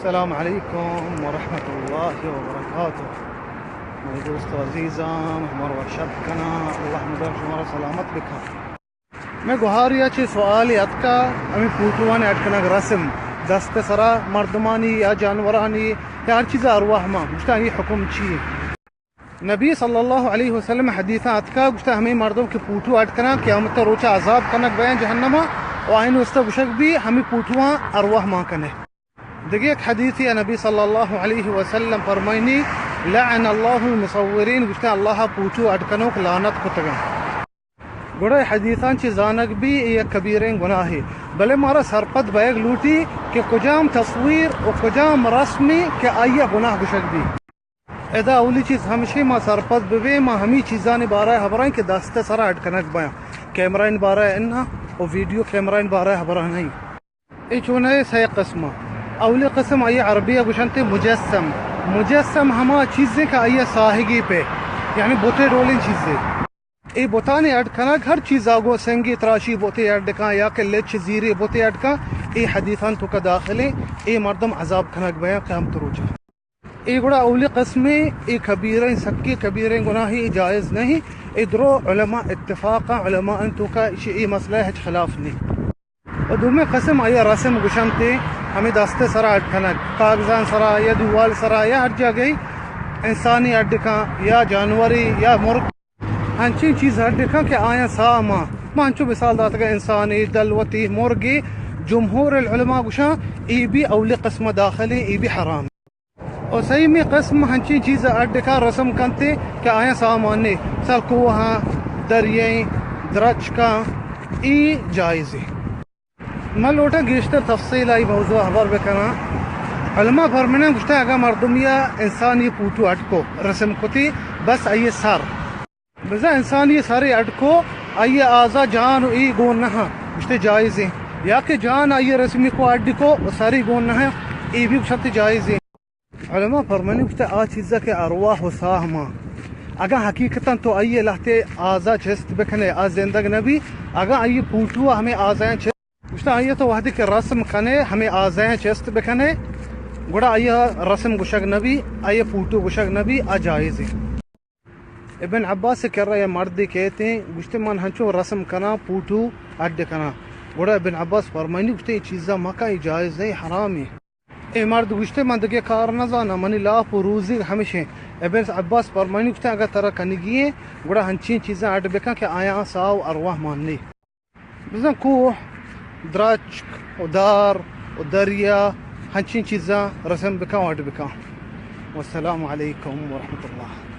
السلام علیکم ورحمۃ اللہ وبرکاتہ۔ منی دوست و عزیزاں، ہمر وش اتک کناں، اللہ مدام شمارا سلامت بکن۔ مئے گوہاریا چہ سوالے اتکا، ہمے پوٹوانی اڈ کنگ رسم، دست سرا مردمانی یا جانورانی یا ہر چیز ارواح مان، گوشتہ آئی حکم چی؟ نبی صلی اللہ علیہ وسلم حدیثاں اتکا، گوشتہ ہمے مردم کہ پوٹو اڈ کناں، قیامت روچا عذاب کنگ بیاں جہنما، و آئین واسطہ گوشگ بی ہمے پوٹواں ارواح مان کنے۔ دگہ یک حدیثے نبی صلی اللہ علیہ وسلم فرمائنی، لعن اللہ المصورین، گوشتہ اللہ پوٹو اڈ کنوک لعنت کتگاں۔ گڑا اے حدیثاں چہ زانگ بی اے یک کبیریں گناہے، بلے مارا سرپد بیگ لوٹی کہ کجام تصویر و کجام رسمی کہ آئی ء گناہ گوشگ بی۔ ادا اولی چیز ہمشی ما سرپد ببیں، ما ہمی چیزانی بارہ ء ہبراں کہ دست ء سرا اڈ کنگ بیاں، کیمرہ ان بارہ ء اناں و ویڈیو کیمرہ ان بارہ ء ہبراں نہیں۔ اے چونہ سئے قسم۔ اولی قسم آئی عربی ء گوشنتے مجسم۔ مجسم ہما چیزیں کہ آئی ء ساہگی پہ، یعنی بتے ڈولیں چیزے۔ اے بتانی اڈ کنگ ہر چیزا گوں سنگی تراشی بتے اڈ کن یا کہ لچ زیری بتے اڈ کن، اے حدیثان توکا داخلیں، اے مردم عذاب کنگ بیاں قیامت روچا۔ اے گڑا اولی قسمیں، اے کبیریں، سکیں کبیریں گناہے، اے جائز نہیں۔ اے درو علماء اتفاقا، علماء ان توکا اے مسئلہ ہچ خلاف نہیں۔ و دومی قسم آئی رسم گوشنتے، ہمیں دست سرا اڈ کنگ، کاغذان سرا یا دیوال سرا یا ہر جاگہی انسانی اڈ کن یا جانوری یا مرگ، انچیں چیز اڈ کن کہ آیاں ساہ مان۔ ما انچو مثال داتگا انسانی، دلوتی، مرگی، جمہور العلماء گوشاں اے بھی اولی قسم داخلیں، اے بھی حرام۔ و سیمی قسم ہنچیں چیز اڈ کن رسم کنتے کہ آیاں ساہ مان نے، مثال کوہاں، دریائیں، درچکاں، اے جائزیں۔ من لوٹاں گیشتر تفصیل آئی موضوع ہبر بکناں۔ علماء فرمنن گوشتہ اگاں مردمی ء انسانی پوٹو اڈ کو رسم کتی، بس آئی سر، بزاں انسانی سرے اڈ کو، آئی آزا جان و اے گون نہ، گوشتے جائزیں۔ یا کہ جان آئی رسمی کو اڈ کو و سرے گون نہ، اے بھی گوشتے جائزیں۔ علماء فرمانی گوشتہ آ چیزا کہ ارواح و ساہ مان، اگاں حقیقتاً تو آئی لہتے آزا چست بکنے، آ زندگ نبی، اگاں آئی پوٹو ہمیں آزایاں چست، گوشتہ آئی تو وحدی کہ رسم کنے، ہمیں آزایاں چست بکنے، گڑا آئی رسم گوشگ نبی، آئی پوٹو گوشگ نبی، آ جائزیں۔ ابن عباس کرا یا مردے کہتے، گوشتے من ہنچو رسم کناں، پوٹو اڈ کناں۔ گڑا ابن عباس فرمانی گوشتے اے چیزا مکن، اے جائز نہیں، حرامیں۔ اے مرد گوشتے، من دگہ کار نزاناں، منی لاپ و روزی ہمشیں۔ ابن عباس فرمانی گوشتے، اگر ترا کنگی ہیں، گڑا ہنچیں چیزاں اڈ بکن کہ آیاں ساہ و ارواح مان نے۔ بزاں کوہ، درچک و دار و دریا، ہنچیں چیزاں رسم بکن و اڈ بکن۔ والسلام علیکم ورحمۃ اللہ۔